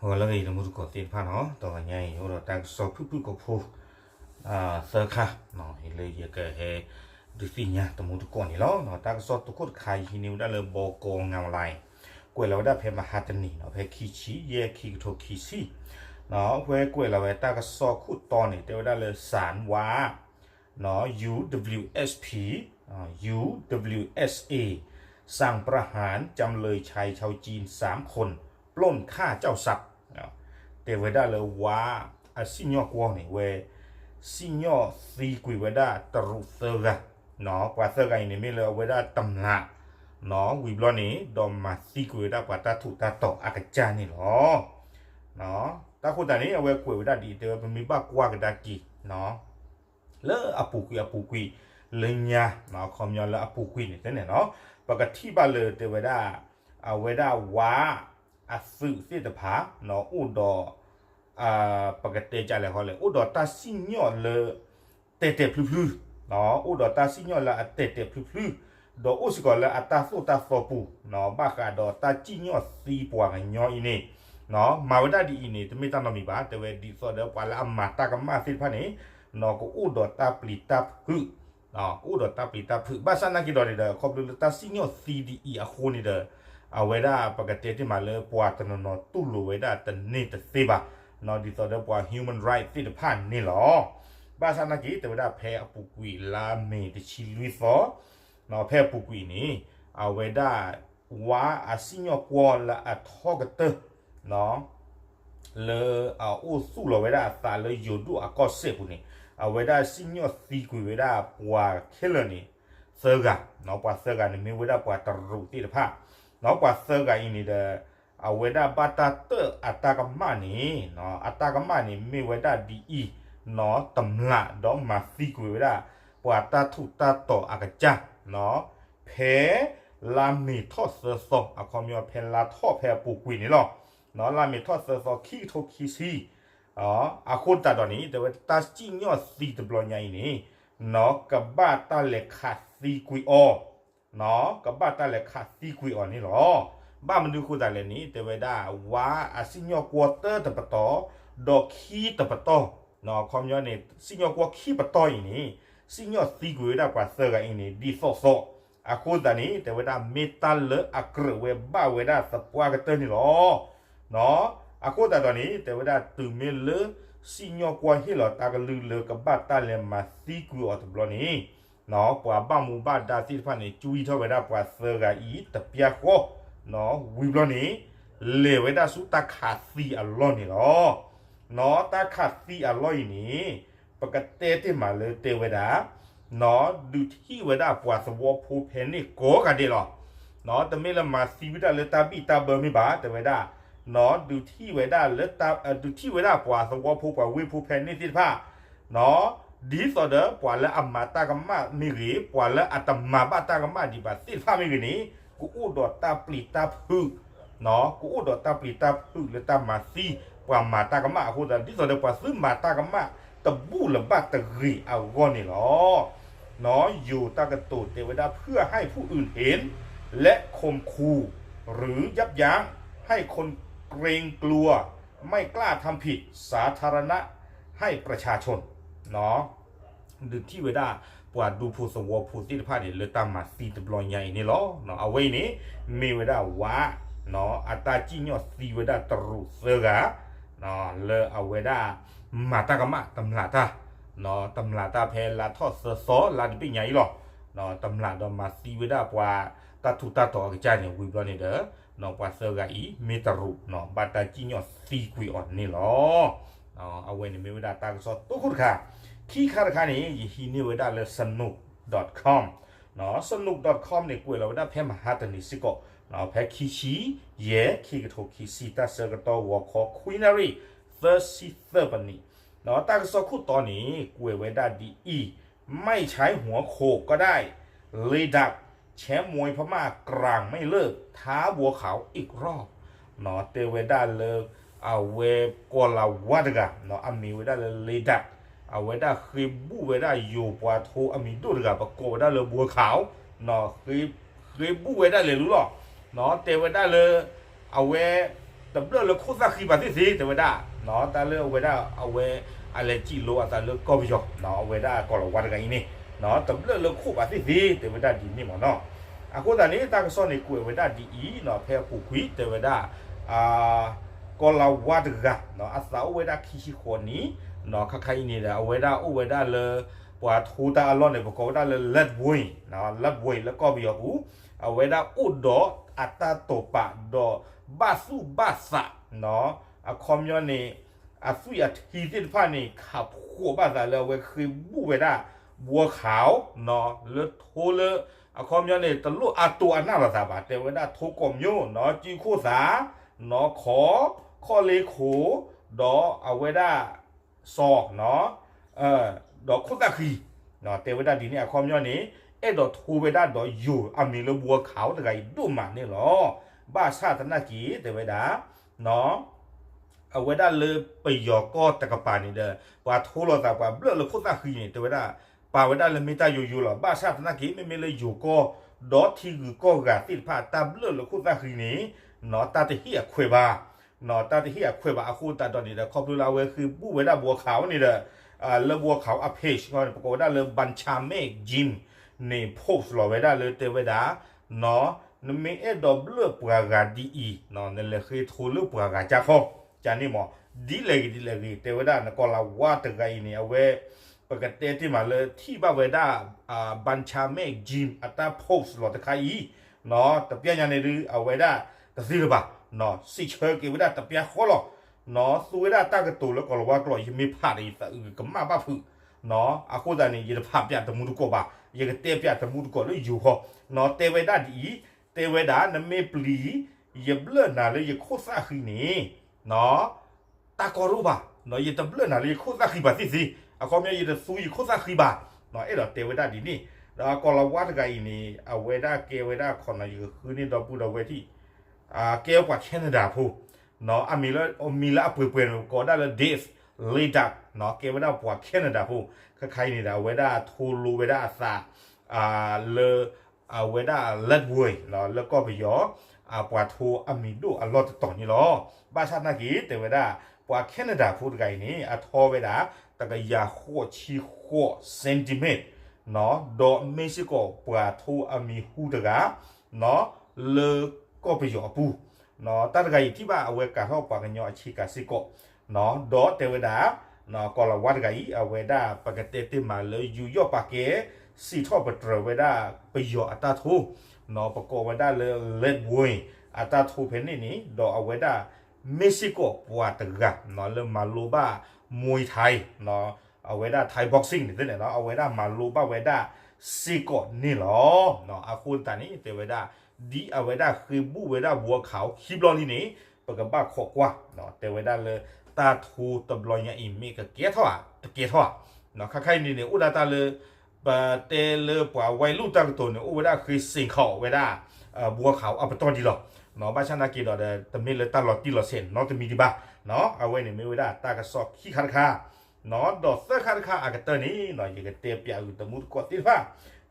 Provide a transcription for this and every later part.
ဂီၤလၢအဂ့ၤ တမူတကိးသ့ၣ်တဖၣ်နီၤ, တဂီၤညါအံၤ အိၣ်ဒီးတၢ်ကစီၣ်ဖုၣ်ဖုၣ်ကိာ်ဖိ သၢခါ လၢယကဟဲဒုးသ့ၣ်ညါတမူတကိးန့ၣ်လီၤ. တၢ်ကစီၣ်တခိၣ်တခါ ယဟံးန့ၢ်ဝဲဒၣ်လၢ ဘီကီ ငၤဝလါ ကွဲးလီၤဝဲဒၣ်ဖဲမဟါတနံၤနီၤ, ဖဲခံဆံယဲၢ် ခံကထိခံဆံ အဝဲကွဲးလီၤဝဲတၢ်ကစီၣ်ခိၣ်တီန့ၣ် တဲဝဲဒၣ်လၢ ศาลว่า UWSP UWSA สั่งประหารจำเลยชายชาวจีนสามคน ปล้นฆ่าเจ้าทรัพย์ တဲဝဲဒၣ်လၢဝါအစံၣ်ညီၣ်ကွီၢ်န့ၣ် ဝဲစံၣ်ညီၣ်သံကွံာ်ဝဲဒၣ်တရူးသၢဂၤ, ပှၤသၢဂၤအံၤန့ၣ် မ့ၢ်လၢအဝဲဒၣ်တမျး ဝံၤဘျီန့ၣ် ဒီးမၤသံကွံာ်ဝဲဒၣ်ပှၤတၢ်ထူးတၢ်တီၤအကစၢ်န့ၣ်လီၤ. တၢ်ဃိသတးန့ၣ် အဝဲကွဲးဝဲဒၣ်ဒ်အံၤ တဲဝဲ ပမ့ၢ်ဘၣ်ကွၢ်ကဒါက့ၤ လၢအပူၤကွံာ်အပူၤကွံာ် လၢညါ အခီပညီလၢအပူၤကွံာ်န့ၣ် တဲန့ၣ်နီၤ, ပကထံၣ်ဘၣ်လၢတဲဝဲဒၣ် အဝဲဒၣ်ဝါအသုးသ့ၣ်တဖၣ် အိၣ်ဒီး ပကတဲကလဲၣ်ဃီလဲၣ် အိၣ်ဒီးတၢ်စံၣ်ညီၣ်လၢ တဲာ်တဲာ်ဖျုဖျု, အိၣ်ဒီးတၢ်စံၣ်ညီၣ်လၢအတဲာ်တဲာ်ဖျုဖျု, ဒီးအိၣ်စ့ၢ်ကီးလၢအတၢ်သိၣ်တၢ်သီပူၤ ဘၣ်ဃးဒီးတၢ်စံၣ်ညီၣ်သံပှၤကညီအံၤန့ၣ် မၤဝဲဒၣ်ဒ်အံၤန့ၣ် တမ့ၢ်တၢ်နီတမံၤဘၣ်, တဲဝဲဒ်သိးဒီးပှၤလၢအမၤတၢ်ကမၣ်သ့ၣ်တဖၣ်န့ၣ် ကအိၣ်ဒီးတၢ်ပျံၤတၢ်ဖုး ကအိၣ်ဒီးတၢ်ပျံၤတၢ်ဖုး, ဘၣ်ဆၣ်နာ်က့ၤဒီးန့ၣ်ဒီး ခီဖျိလၢတၢ်စံၣ်ညီၣ်သံဒ်အံၤအဃိန့ၣ်ဒီး အဝဲဒၣ်ပကတဲတ့ၢ်မးလၢပှၤတနီၤနီၤတူၢ်လိာ်ဝဲဒၣ်တန့ၢ်တသ့ဘၣ်, ဒ်သိးဒီးပှၤ human right သ့ၣ်တဖၣ်န့ၣ်လီၤ. ဘၣ်ဆၣ်နာ်က့ၤ တဲဝဲဒၣ်ဖဲအပူၤကွံာ်လါမ့ၤတဆံလွံၢ်သီ ဖဲအပူၤကွံာ်န့ၣ် အဝဲဒၣ်ဝါအစံၣ်ညီၣ်ကွီၢ်လၢအထီကတၢၢ် လၢအအိၣ်သူၣ်လီၤဝဲဒၣ်အသးလၢယိၤဒိၣ်အကီၢ်စဲၣ်ပူၤန့ၣ် အဝဲဒၣ်စံၣ်ညီၣ်သံကွံာ်ဝဲဒၣ်ပှၤခဲလၢာ်န့ၣ် သၢဂၤ, ပှၤသၢဂၤန့ၣ်မ့ၢ်ဝဲဒၣ်ပှၤတရူးသ့ၣ်တဖၣ်, ပှၤသၢဂၤအံၤန့ၣ်ဒီး အဝဲဒၣ်ဘၣ်တၢ်တၢၣ်အတၢ်ကမၣ်န့ၣ် အတၢ်ကမၣ်န့ၣ်မ့ၢ်ဝဲဒၣ်ဒ်အံၤ တမျးဒီးမၤသံကွံာ်ဝဲဒၣ် ပှၤတၢ်ထူးတၢ်တီၤအကစၢ် ဖဲလါမ့ၤထီၣ်သၢသီ အခီပညီဖဲလါထီၣ်ဖဲအပူၤကွံာ်န့ၣ်လီၤ. လါမ့ၤထီၣ်သၢသီ ခံကထိခံဆံ အဃိသတးဒီးန့ၣ် တဲဝဲတၢ်စံၣ်ညီၣ်သံတဘျီညါအံၤန့ၣ် ကဘၣ်တၢ်လဲၤခးသံကွံာ်အီၤ ကဘၣ်တၢ်လဲၤခးသံကွံာ်အီၤန့ၣ်လီၤ. ဘၣ်မနုၤအဃိသတးလဲၣ်န့ၣ် တဲဝဲဒၣ် ဝါအစံၣ်ညီၣ်ကွီၢ်တၢတပတီၢ် ဒီးခံတပတီၢ် အခီပညီန့ၣ် စံၣ်ညီၣ်ကွီၢ်ခံပတီၢ်အံၤန့ၣ် စံၣ်ညီၣ်သံကွံာ်ဝဲဒၣ်ပှၤသၢဂၤအံၤန့ၣ် ဒ်သိးသိး, အဃိသတးန့ၣ် တဲဝဲဒၣ်မ့ၢ်တၢ်လၢအကြၢးဝဲဘၣ်ဝဲဒၣ်သပှၢ်ကတၢၢ်န့ၣ်လီၤ. အဃိသတးဒီးန့ၣ် တဲဝဲဒၣ်တုၤမ့ၢ်လၢ စံၣ်ညီၣ်ကွီၢ်ဟ့ၣ်လီၤတၢ်ကလုၢ်လၢကဘၣ်တၢ်လဲၤမၤသံကွံာ်အီၤတဘျီန့ၣ် ပှၤဘၣ်မူဘၣ်ဒါသ့ၣ်တဖၣ်န့ၣ် ကွံထီၣ်ဝဲဒၣ်ပှၤသၢဂၤအံၤတပျၢ်ဃီ ဝံၤဘျီန့ၣ် လဲၤဝဲဒၣ်ဆူတၢ်ခးသံအလီၢ်န့ၣ်လီၤ. တၢ်ခးသံအလီၢ်အံၤန့ၣ် ပကတဲတ့ၢ်မးလၢတဲဝဲဒၣ် ဒုးထံၣ်ဝဲဒၣ်ပှၤသဝီဖိဖဲန့ၣ်ကိးဂၤဒဲးလီၤ. တမ့ၢ်လၢမၤသံဝဲဒၣ်လၢတၢ်ဘံၣ်တၢ်ဘၢမ့ၢ်ဘၣ် တဲဝဲဒၣ် ဒုးထံၣ်ဝဲဒၣ်လၢ ဒုးထံၣ်ဝဲဒၣ်ပှၤသဝီဖိပှၤဝ့ၢ်ဖိဖဲန့ၣ်သ့ၣ်တဖၣ် ဒ်သိးဒီးပှၤလၢအမၤတၢ်ကမၣ်မ့ၢ်ဂ့ၤ ပှၤလၢအတမၤဘၣ်တၢ်ကမၣ်ဒံးဘၣ်သ့ၣ်တဖၣ်မ့ၢ်ဂ့ၤန့ၣ် ကအိၣ်ဒီးတၢ်ပျံၤတၢ်ဖုး ကအိၣ်ဒီးတၢ်ပျံၤတၢ်ဖုးလၢတၢ်မၤသံ ပှၤမၤတၢ်ကမၣ်အဃိသတး ဒ်သိးဒီးပှၤသုမၤတၢ်ကမၣ်တဘူၣ်လၢၤဘၣ်တဂ့ၤအဂီၢ်န့ၣ်လီၤ. ယိၤတၢ်ကတိၤတဲဝဲဒၣ် เพื่อให้ผู้อื่นเห็น และข่มขู่ หรือยับยั้ง ให้คนเกรงกลัว ไม่กล้าทำผิด สาธารณะ ให้ประชาชน ဒုးထံၣ်ဝဲဒၣ် ပှၤဒူဖိသဝီဖိသ့ၣ်တဖၣ်န့ၣ် လၢတၢ်မၤသံတဘျီညါအံၤန့ၣ်လီၤ. အဝဲအံၤန့ၣ် မ့ၢ်ဝဲဒၣ်ဝါ အတၢ်စံၣ်ညီၣ်သံဝဲဒၣ်တရူးသၢဂၤ လၢအဝဲဒၣ် မၤတၢ်ကမၣ်တမျးတၢ် တမျးတၢ်ဖဲလါထီၣ်သၢသီလါတဘ့ၣ်ညါအံၤလီၤ. တမျးဒီးမၤသံဝဲဒၣ်ပှၤတၢ်ထူးတၢ်တီၤအကစၢ်န့ၣ် ဝံၤဘျီန့ၣ်ဒီး ပှၤသၢဂၤအံၤ မ့ၢ်တရူး ဘၣ်တၢ်စံၣ်ညီၣ်သံကွံာ်အီၤန့ၣ်လီၤ. အဝဲန့ၣ်မ့ၢ်ဝဲဒၣ်တၢ်ကစီၣ်တိခိၣ်တခါ, ခံခါတခါန့ၣ် ယဟံးန့ၢ်ဝဲဒၣ်လၢ สนุก ดอทคอม สนุก ดอทคอม န့ၣ် ကွဲးလီၤဝဲဒၣ်ဖဲမဟါတနံၤစ့ၢ်ကီး ဖဲခံဆံယဲၢ် ခံကထိခံဆံ တၢ်ဆၢကတီၢ်ဂီၤခီ ခွံနၣ်ရံၣ် သၢဆံသၢပနံး တၢ်ကစီၣ်ခိၣ်တီန့ၣ် ကွဲးဝဲဒၣ်ဒ်အံၤ, ไม่ใช้หัวโขกก็ได้ เลยดักแชมป์มวยพม่ากร่างไม่เลิก ท้าบัวขาวอีกรอบ တဲဝဲဒၣ်လၢ အဝဲကီၤလၤဝါတဂၤ အမံၤဝဲဒၣ်လၢ เลยดัก အဝဲဒၣ်ဃ့ဘူၣ်ဝဲဒၣ်ယိၤပှၤထိအမံၤဒိၣ်တဂၤ ပကိးဝဲဒၣ်လၢ บัวขาว ဃ့ဘူၣ်ဝဲဒၣ်လဲၤလူလီၤ. တဲဝဲဒၣ်လၢ အဝဲ တဘျၢၣ်လၢခိၣ်သၣ်ဃံဘၣ်သ့ၣ်သ့ၣ် တဲဝဲဒၣ်, တၢ်လၢအဝဲဒၣ်အဝဲ အလဲၤစံးလိအသးလၢကီၢ်ပယီၤ, အဝဲဒၣ်ကီၤလၤဝါတဂၤအံၤန့ၣ် တဘျၢၣ်လၢခိၣ်ဘၣ်သ့ၣ်သ့ၣ် တဲဝဲဒၣ်ဒ်န့ၣ်မ့ၢ်နီၤ. အဃိသတးန့ၣ် တၢ်ကစီၣ်န့ၣ်ကွဲးဝဲဒၣ်ဒ်အံၤနီၤ, ဖဲအပူၤကွံာ် တဲဝဲဒၣ် ကီၤလၤဝါတဂၤ အသးအိၣ်ဝဲဒၣ်ခံဆံဃိးနံၣ်နီၤ, ခါခါအံၤန့ၣ်ဒီး အဝဲဒၣ်အိၣ်ဝဲဒၣ်လၢ ပှၤထိတၢ်အလီၢ်န့ၣ် ပကိးဝဲဒၣ်လၢ Lethbridge, Lethbridge လၢကီၢ်ပယီၤပူၤ, အဝဲဒၣ်အိၣ်ဒီးအတၢ်တိာ်ပာ်ဒီး ဘၣ်သူၣ်ဘၣ်သး အခီပညီန့ၣ် အသွံၣ်အထံသ့ၣ်တဖၣ်န့ၣ် ခးဖှိးဘၣ်သးလၢအဝဲဃ့ဘူၣ်ဝဲဒၣ် ဘှီခး လၢထိလၢ အခီပညီန့ၣ် တလိၣ်အါတိၢ်အါနီၢ်လိာ်သးဘၣ်, တဲဝဲဒၣ်ထိကိးမၠိနီၤ, ကၠံၣ်ခိၣ်သးနီၤ, ခီ, ခီၣ်လ့ခိၣ်, ဒီးအဝဲဒၣ် စီၤ ဒီးခိၣ်သၣ်ဃံ, တဲဝဲဒၣ်ဒ်န့ၣ် အခီပညီန့ၣ် အဲၣ်ဒိးထိဝဲဒၣ်ဒီးယိၤအမံၤလၢဘှီခးတဂၤအံၤဒိၣ်မးန့ၣ်လီၤ. ဘၣ်ဆၣ်သနာ်က့ တဲဝဲဒၣ် အဝဲဒၣ်လၢပယီၤကီၢ်တကပၤန့ၣ်ဒီး ပှၤထိလိာ်သးပှၤဘျၢၣ်လၢခိၣ်သၣ်ဃံန့ၣ် တဲဝဲဒၣ် ပာ်ဝဲဒၣ်လၢမ့ၢ်တၢ်ယိယိလီၤ. ဘၣ်ဆၣ်သနာ်က့ မ့မ့ၢ်လၢယိၤကီၢ် ဒီးထံဂုၤကီၢ်ဂၤသ့ၣ်တဖၣ် တၢ်ဘျၢၣ်လၢခိၣ်သၣ်ဃံန့ၣ် တၢ်တဟ့ၣ်အခွဲးဘၣ်, တၢ်တဟ့ၣ်အခွဲးဘၣ်အဃိသတးဒီးန့ၣ်ဒီး ခီဖျိလၢအဝဲဃ့ဘူၣ်ဝဲဒၣ်ဘှီခးအီၤန့ၣ်ဒီး လၢဘှီခးအီၤအ page ပကိးဝဲဒၣ်လၢ Bunchamek Gym န့ၣ် post လီၤဝဲဒၣ်လၢတဲဝဲဒၣ် နမ့ၢ်အဲၣ်ဒိးဘျၢၣ်ပှၤဂၤဒ်အံၤ နလဲၤဃ့ထိလၢပှၤဂၤကၢ်ခီ ကန့ၣ်မး ဒ်လဲၣ်ဂ့ၤဒ်လဲၣ်ဂ့ၤ တဲဝဲဒၣ် နကီၤလၤဝါတဂၤအံၤန့ၣ် အဝဲ ပကတဲတ့ၢ်မးလၢထံၣ်ဘၣ်ဝဲဒၣ် Bunchamek Gym အတၢ် post လီၤတခါအံၤ တပျၢ်ညါန့ၣ်ဒုး အဝဲဒၣ်တသ့လၢၤဘၣ်, စံးဆၢက့ၤဝဲဒၣ်တပျၢ်ဃီလီၤ, သူဝဲဒၣ်တၢ်ကတိၤလၢကီၤလၤဝါကျိာ် ယမ့ၢ်ဖးဒီး ယသးအုးကမၣ်ဘၣ်ဖုး, အဃိသတးန့ၣ် ယတဖးပၠးတမူတကိးဘၣ်, ယကတဲပၠးတမူတကိးလၢယိၤဃီ, တဲဝဲဒၣ်ဒ်အံၤ, တဲဝဲဒၣ် နမ့ၢ်ပျံၤ ယဘျၢၣ်နၤလၢယခိၣ်သၣ်ဃံန့ၣ် တၢ်ကီတအိၣ်ဘၣ်, ယတဘျၢၣ်နၤလၢယခိၣ်သၣ်ဃံဘၣ်သ့ၣ်သ့ၣ်, အခီပညီ ယတသူယခိၣ်သၣ်ဃံဘၣ်, အဲၣ်ဒိးတဲဝဲဒၣ်ဒ်န့ၣ်, ဒီးကီၤလၤဝါတဂၤအံၤန့ၣ် အဝဲဒၣ်ကဲဝဲဒၣ်ခီနီၤ ယကဃုန့ၢ်ဒီပုၢ်ဒီဝဲၢ်ထံၣ်, ကဲပှၤ Canada ဖိ, အမံၤလၢ အမံၤလၢအပှဲၤပှဲၤန့ၣ် ကိးဝဲဒၣ်လၢ Dave Leduc ကဲဝဲဒၣ်ပှၤ Canada ဖိ, ခါခါအံၤန့ၣ်ဒီး အဝဲဒၣ်ထိလိဝဲဒၣ်အသး လၢ အဝဲဒၣ် Lethbridge လၢကီၢ်ပယီၤ ပှၤထိအမံၤဒိၣ်အလီၢ်တတီၤန့ၣ်လီၤ. ဘၣ်ဆၣ်သနာ်က့ တဲဝဲဒၣ် ပှၤ Canada ဖိတဂၤအံၤန့ၣ် အထီဝဲဒၣ် တကယၤဃိးဆံဃိး centimeter ဒီးမ့ၢ်စ့ၢ်ကီးပှၤထိအမံၤဟူတဂၤ လၢကီၢ်ပယီၤအပူၤ, တၢ်တဂၤအံၤထံၣ်ဘၣ်အဝဲကၤထီၣ်ပှၤကညီအဆ့ကၤစ့ၢ်ကီး, ဒီးတဲဝဲဒၣ် ကီၤလၤဝါတဂၤအံၤ အဝဲဒၣ်ပကတဲတ့ၢ်မးလၢယူးယီၣ်ပာ်ကဲ စံးထီၣ်ပတြၢၤဝဲဒၣ်ပယီၤအတၢ်ထိ, ပကိးဝဲဒၣ်လၢ Lethbridge အတၢ်ထိဖဲန့ၣ်န့ၣ် ဒီးအဝဲဒၣ် မ့ၢ်စ့ၢ်ကီးပှၤတဂၤ လၢမၤလိဘၣ် Muay Thai အဝဲဒၣ် Thai boxing န့ၣ်သ့ၣ်န့ၣ် အဝဲဒၣ်မၤလိဘၣ်ဝဲဒၣ်စ့ၢ်ကီးန့ၣ်လီၤ. အဃိသတးန့ၣ် တဲဝဲဒၣ် ဒ်အဝဲဒၣ်ဃ့ဘူၣ်ဝဲဒၣ်ဘှီခးအီၤခံဘျီလံန့ၣ် ပကဘၣ်ခိးကွၢ်, တဲဝဲဒၣ်လၢ တၢ်ထိတဘျီညါအံၤမ့ၢ်ကကဲထီၣ်ဧါ တကဲထီၣ်ဧါ, ခါခါအံၤန့ၣ်န့ၣ် အိၣ်ဒၣ်တၢ်လၢ ပတဲလၢပှၤဝဲလူၢ်တၢ်ကတိၤန့ၣ် အိၣ်ဝဲဒၣ်ဃ့စ့ၣ်ခီးဝဲဒၣ် ဘှီခးအီၤအပတီၢ်ဒံးလီၤ. ဘၣ်ဆၣ်သနာ်က့ဒီး တမ့ၢ်လၢတၢ်လီၤတံၢ်လီၤဆဲးနီတမံၤဒံးဘၣ်, အဝဲန့ၣ်မ့ၢ်ဝဲဒၣ်တၢ်ကစီၣ်ခံခါတခါ ဒီးသၢခါတခါအကတၢၢ်န့ၣ် ယကတဲပၠးအုးတမူတကိးသ့ၣ်တဖၣ်,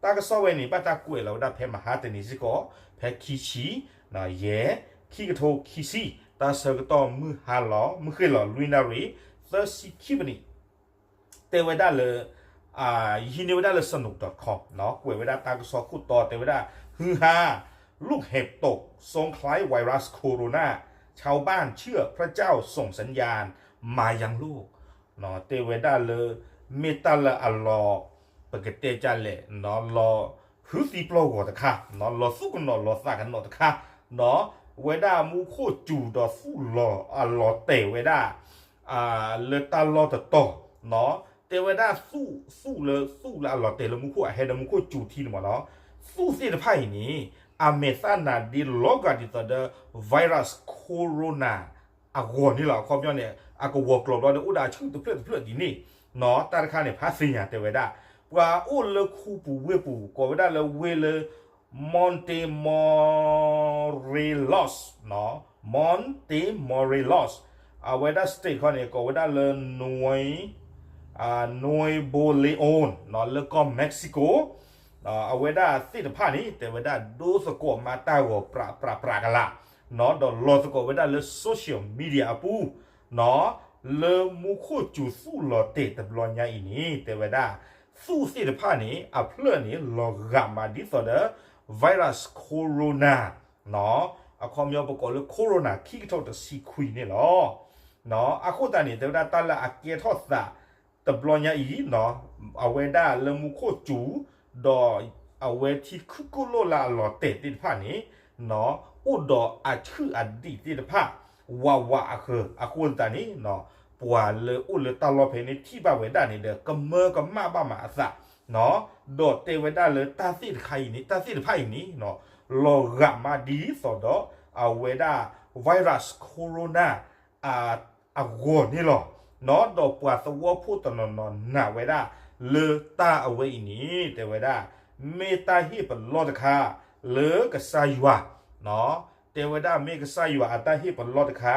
တၢ်ကစီၣ်ဝဲန့ၣ် ဘၣ်တၢ်ကွဲးလီၤဝဲဒၣ်ဖဲမဟါတနံၤစ့ၢ်ကီး ဖဲခံဆံ ယဲၢ် ခံကထိခံဆံ တၢ်ဆၢကတီၢ်မုၢ်ဟါလီၤ မုၢ်ဃ့ၢ်လီၤ လွံၢ်နၣ်ရံၣ် သၢဆံခံပနံး တဲဝဲဒၣ်လၢ ယဟံးန့ၢ်ဝဲဒၣ်လၢ สนุก ดอทคอม ကွဲးဝဲဒၣ်တၢ်ကစီၣ်ခိၣ်တီတဲဝဲဒၣ် ฮือฮา ลูกเห็บตก สงไคร ไวรัสโคโรนา ชาวบ้านเชื่อพระเจ้าส่งสัญญาณมายังโลก တဲဝဲဒၣ်လၢ မ့ၢ်တၢ်လၢအလီၤ ပကတဲဒ်လဲၣ် လီၤဟုသံပျီၢ်ဂီၤတခါ, လီၤသူၣ်ကနိးလီၤသးကနိးတခါ, ဝဲဒၣ်မူခိၣ်စူၤဒီးသူၣ်လီၤအလီၤတဲာ်ဝဲဒၣ် လၢတၢ်လီၢ်တတီၤ, တဲဝဲဒၣ်သူၣ် သူၣ်လၢ သူၣ်လၢအလီၤတဲာ်လၢမူခိၣ်အဟဲဒီးမူခိၣ်စူၤထံန့ၣ်မ့ၢ်နီၤ, သူၣ်သ့ၣ်တဖၣ်အံၤန့ၣ် အမဲာ်သၣ်နၤဒ့လီၤဂာ်ဒ်သိးဒီး virus corona အဂီၢ်န့ၣ်လီၤ. အခီပညီန့ၣ် အကဝီၤကျိၤဘျီဒီး အိၣ်ဒီးအဆူၣ်တဖျၢၣ်တဖျၢၣ်ဒ်န့ၣ်, တၢ်တခါန့ၣ် ဖးသ့ၣ်ညါတဲဝဲဒၣ် ပှၤအိၣ်လၢခူပူၤဝ့ၢ်ပူၤ ကိးဝဲဒၣ်လၢဝ့ၢ်လၢ Monte Morelos, Monte Morelos, အဝဲဒၣ် state ခီန့ၣ် ကိးဝဲဒၣ်လၢ Nuevo, Nuevo León လၢကီၢ် Mexico, အဝဲဒၣ်သ့ၣ်တဖၣ်န့ၣ် တဲဝဲဒၣ်ဒိသကိးမၤတၢ်ဂီၤပြးပြးပြးကလာ် ဒီးလီၤသကိးဝဲဒၣ်လၢ social media အပူၤ လၢမူခိၣ်စူၤသူၣ်လီၤတဲာ်တဘျီညါအံၤန့ၣ် တဲဝဲဒၣ် သူၣ်သ့ၣ်တဖၣ်န့ၣ် အဖျၢၣ်န့ၣ် လီၤဂာ်မးဒ်သိးဒီး virus corona အခီပညီပကိးလၢ corona ခံကထိတဆံခွံန့ၣ်လီၤ. အဃိသတးန့ၣ် တဲဝဲဒၣ်တၢ်လၢအကဲထီၣ်သး တဘျီညါအံၤ အဝဲဒၣ်လၢမူခိၣ်စူၤ ဒီးအဝဲထံခုၣ်ကိၣ်လိၣ်လၢအလီၤတဲာ်သ့ၣ်တဖၣ်န့ၣ် အိၣ်ဒီးအဆူၣ်အဒံးသ့ၣ်တဖၣ် ဝးဝးအဃၢၤ အဃိသတးန့ၣ် ပှၤလၢအိၣ်လၢတၢ်လီၢ်ဖဲန့ၣ် ထံၣ်ဘၣ်ဝဲဒၣ်န့ၣ်ဒီး ကမၢကမၣ်ဘၣ်မးအသး ဒီးတဲဝဲဒၣ်လၢတၢ်သ့ၣ်တခါအံၤန့ၣ် တၢ်သ့ၣ်တဖၣ်အံၤန့ၣ် လီၤဂာ်မးဒ်သိးဒီး အဝဲဒၣ် virus corona အဂီၢ်န့ၣ်လီၤ. ဒီးပှၤသဝီဖိတနီၤနီၤနာ်ဝဲဒၣ် လၢတၢ်အဝဲအံၤန့ၣ် တဲဝဲဒၣ် မ့ၢ်တၢ်ဟ့ၣ်ပလီၢ်တခါ လၢကစၢ်ယွၤ တဲဝဲဒၣ်မ့ၢ်ကစၢ်ယွၤအတၢ်ဟ့ၣ်ပလီၢ်တခါ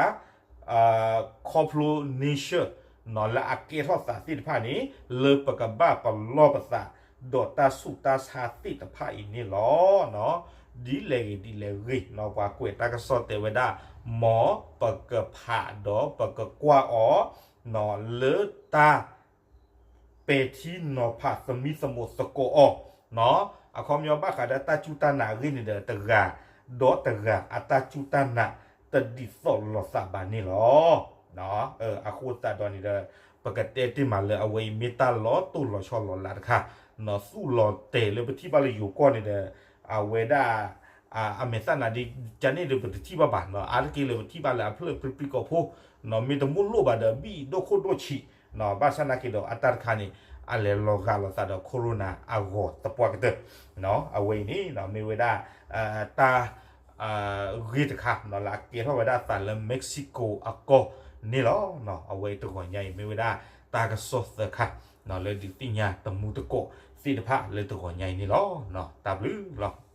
ခီဖျိ nature လၢအကဲထီၣ်သးသ့ၣ်တဖၣ်န့ၣ် လၢပကဘၣ်ပလီၢ်ပသး ဒီးတၢ်ဆူးတၢ်ဆါသ့ၣ်တဖၣ်အံၤန့ၣ်လီၤ. ဒ်လဲၣ်ဂ့ၤဒ်လဲၣ်ဂ့ၤ ပှၤကွဲးတၢ်ကစီၣ်တဲဝဲဒၣ် မ်ပကဖးဒီးပကကွၢ်အီၤ လၢတၢ် ပဲာ်ထံနီၤဖးသမံသမိးသကိးအီၤ အခီပညီဘၣ်ဃးဒီးတၢ်စူၢ်တၢ်နာ်အဂ့ၢ်န့ၣ်ဒီး တဂၤဒီးတဂၤအတၢ်စူၢ်တၢ်နာ် တဒ်သိးလိာ်သးဘၣ်န့ၣ်လီၤ. အဃိသတးဒီးန့ၣ်ဒီး ပကတဲတ့ၢ်မးလၢအဝဲအံၤမ့ၢ်တၢ်လီၤတိၢ်လီၤဆီလီၤလးတခါ သူၣ်လီၤတဲာ်လၢပထံၣ်ဘၣ်လၢယိၤကီၢ်န့ၣ်ဒီး အဝဲဒၣ် အမဲာ်သၣ်နါဒ်ကန့ၣ်ဒီးပတထံၣ်ဘၣ်ဘၣ် အါတက့ၢ်လၢပထံၣ်ဘၣ်လၢအဖျၢၣ်ပြံပြံကီၢ်ဖိ မ့ၢ်တမိၣ်လိၣ်ဘၣ်ဒီး ဘံၣ်ဒိၣ်ခိၣ်ဒိၣ်ဆံး ဘၣ်ဆၣ်နာ်က့ဒီး အတၢ်တခါန့ၣ် အလဲၤလီၤဂာ်လိာ်သးဒီး corona အဂီၢ်သပှၢ်ကတၢၢ် အဝဲအံၤန့ၣ် မ့ၢ်ဝဲဒၣ် တၢ် ဂ့ၢ်တခါ လၢအကဲထီၣ်ဝဲဒၣ်အသးလၢ Mexico အကီၢ်န့ၣ်လီၤ. အဝဲတဂီၤညါအံၤ မ့ၢ်ဝဲဒၣ်တၢ်ကစီၣ်သၢခါ လၢဒုးသ့ၣ်ညါတမူတကိးသ့ၣ်တဖၣ်လၢတဂီၤညါအံၤန့ၣ်လီၤ. တၢ်ဘျုးလီၤ.